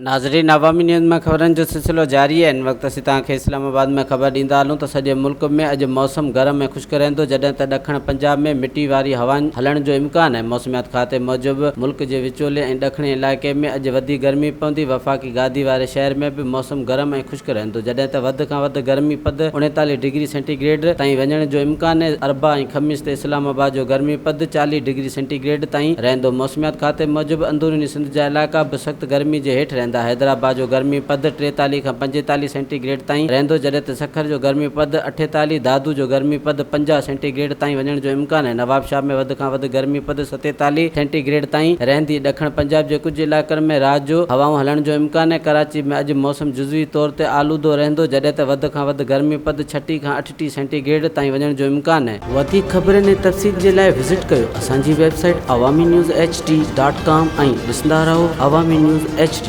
ناظرين عوامي نيوز ۾ خبرن جو سلسلو جاري آهي هن وقت اسين توهان کي اسلام آباد ۾ خبر ڏيندا هلون ته سڄي ملڪ ۾ اڄ موسم گرم ۽ خشڪ رهندو جڏهن ته ڏکڻ پنجاب ۾ مٽي واري هوائن هلڻ جو امڪان آهي موسميات کاتي موجب ملڪ جي وچولي ۽ ڏکڻي علائقي ۾ اڄ وڌيڪ گرمي پوندي وفاقي گادي واري شهر ۾ به موسم گرم ۽ خشڪ رهندو جڏهن ته وڌ کان وڌ گرمي پد 39 ڊگري سينٽي گريڊ تائين وڃڻ جو امڪان آهي اربع ۽ خميس تي اسلام آباد جو گرمي پد 40 ڊگري سينٽي گريڊ تائين رهندو موسميات کاتي موجب اندروني سنڌ جا علائقا به سخت گرمي جي هيٺ رهندا. حيدرآباد جو گرمي پد 43 کان 45 سينٽي گريڊ تائين رهندو جڏهن ته سکر جو گرمي پد 48، دادو جو گرمي پد 50 سينٽي گريڊ تائين وڃڻ جو امڪان آهي. نوابشاهه ۾ وڌ کان وڌ گرمي پد 47 سينٽي گريڊ تائين رهندي. ڏکڻ پنجاب جي ڪجهه علائقن ۾ رات جو هوائون هلڻ جو امڪان آهي. ڪراچي ۾ اڄ موسم جزوي طور تي آلودو رهندو جڏهن ته وڌ کان وڌ گرمي پد 36 کان 38 سينٽي گريڊ تائين وڃڻ جو امڪان آهي. وڌيڪ خبرن ۽ تفصيل جي لاء وزٽ ڪيو اسان جي website Awami news H D dot com ۽ ڏسندا رهو عوامي نيوز ايڇ ڊي.